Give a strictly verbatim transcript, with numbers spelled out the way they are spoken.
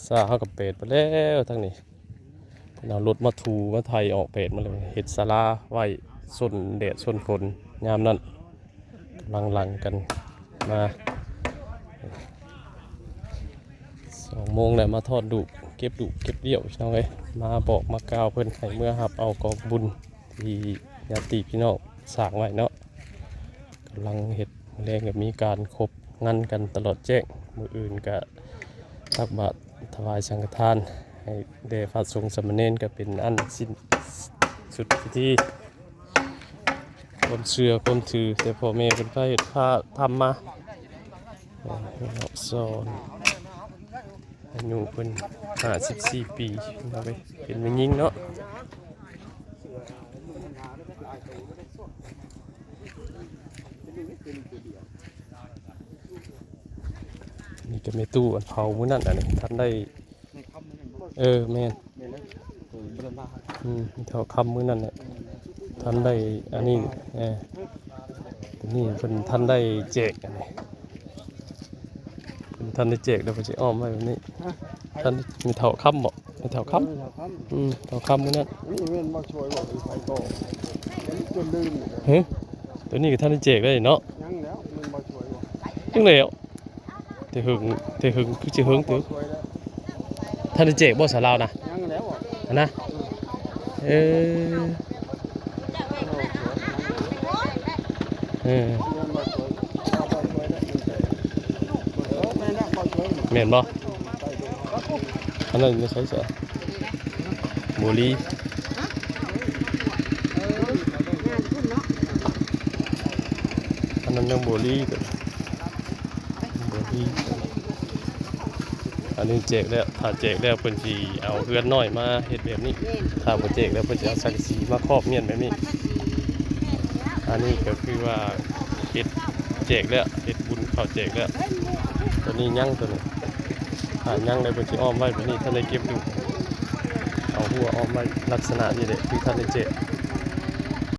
ซ่าเฮาก็เปดไปแล้วทางนี้ เพิ่นเอารถมาถูมาไถออกเปดมาเลย เฮ็ดศาลาไว้ซนแดดซนฝนยามนั้น กำลังหลั่งกันมา สองโมงแล้ว มาถอดดูก เก็บดูก เก็บเดี่ยว พี่น้องเอ้ย มาบอกมากล่าวเพิ่นให้เมือรับเอากองบุญที่ญาติพี่น้องสร้างไว้เนาะ กำลังเฮ็ด แลงก็มีการครบงานกันตลอดแจ้ง มื้ออื่นก็ตักบาตรถวายสังฆทาน ให้แด่พระสงฆ์สามเณร ก็เป็นอันสิ้นสุดพิธี ความเชื่อความถือ แต่พ่อแม่เพิ่นพาเฮ็ดพาทำมา เอ่อ สอน อายุเพิ่นห้าสิบสี่ปี พี่น้องเอ้ย เป็นแม่หญิงเนาะ นี่ก็แม่ตู้อันเผามื้อนั้น อันนี้ทันได้ เออ แม่น อืม เฒ่าค่ำมื้อนั้นแหละ ทันได้อันนี้ เออ นี่เพิ่นทันได้แจกอันนี้ เพิ่นทันได้แจก เดี๋ยวเพิ่นสิอ้อมไว้แบบนี้ ทัน แม่เฒ่าค่ำบ่ แม่เฒ่าค่ำ เออ เฒ่าค่ำ อืม เฒ่าค่ำมื้อนั้น นี่แม่นบ่ช่วยบ่ หรือไผก็ จนลืม เฮ้ย ตัวนี้ก็ทันได้แจกได้เนาะ ยังแล้ว แม่นบ่ช่วยบ่ จังแล้ว แต่หึง แต่หึง คือสิหึงตึก ทันได้แจกบ่สาวลาวนะ ยังแล้วอ่ะ อันนะ เออ เออ แม่นบ่ อันนั้นอยู่ไสซะ บัวลี อันนั้นยังบัวลี บัวลี อันนี้แจกแล้ว ถ้าแจกแล้วเพิ่นสิเอาเฮือนน้อยมาเฮ็ดแบบนี้ ถ้าบ่แจกแล้วเพิ่นสิเอาสังกะสีมาครอบเมียนแบบนี้ อันนี้ก็คือว่าเฮ็ดแจกแล้ว เฮ็ดบุญเข้าแจกแล้ว ตัวนี้ยัง ตัวนี้ ถ้ายังแล้วเพิ่นสิอ้อมไว้แบบนี้ ทันได้เก็บอยู่ เอาหัวอ้อมไว้ลักษณะนี้แหละ คือทันได้แจก